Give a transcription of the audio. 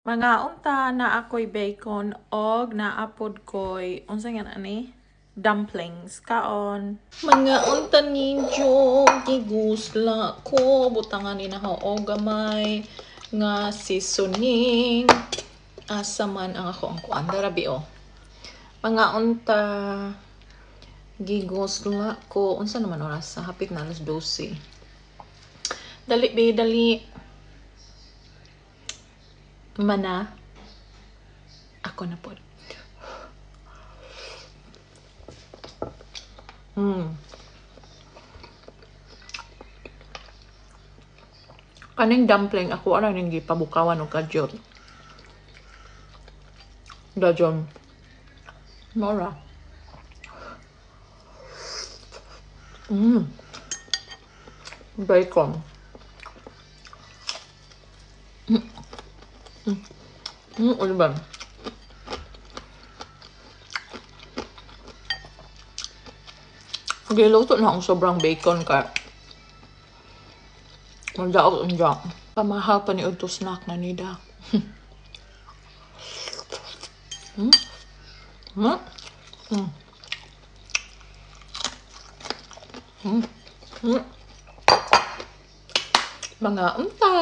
Mga unta na ako'y bacon og naapod ko'y unsa nga ani? Dumplings kaon. Mga unta ninyo, gigusla ko butangan ni nako og gamay nga seasoning. Asa man ang ako ang kuan darabi oh. Mga unta, gigusla ko. Unsa naman oras? Hapit na alas 12. Dali be, dali. Mana. Ako na po. Kaning dumpling ako ara ning gipabukawan og kadyot. Dajon. Mora. Bacon. Ano ba? Giluto na ang sobrang bacon kay magdaot unja. Pamahal pa ni udto snack na nida. Mga unta.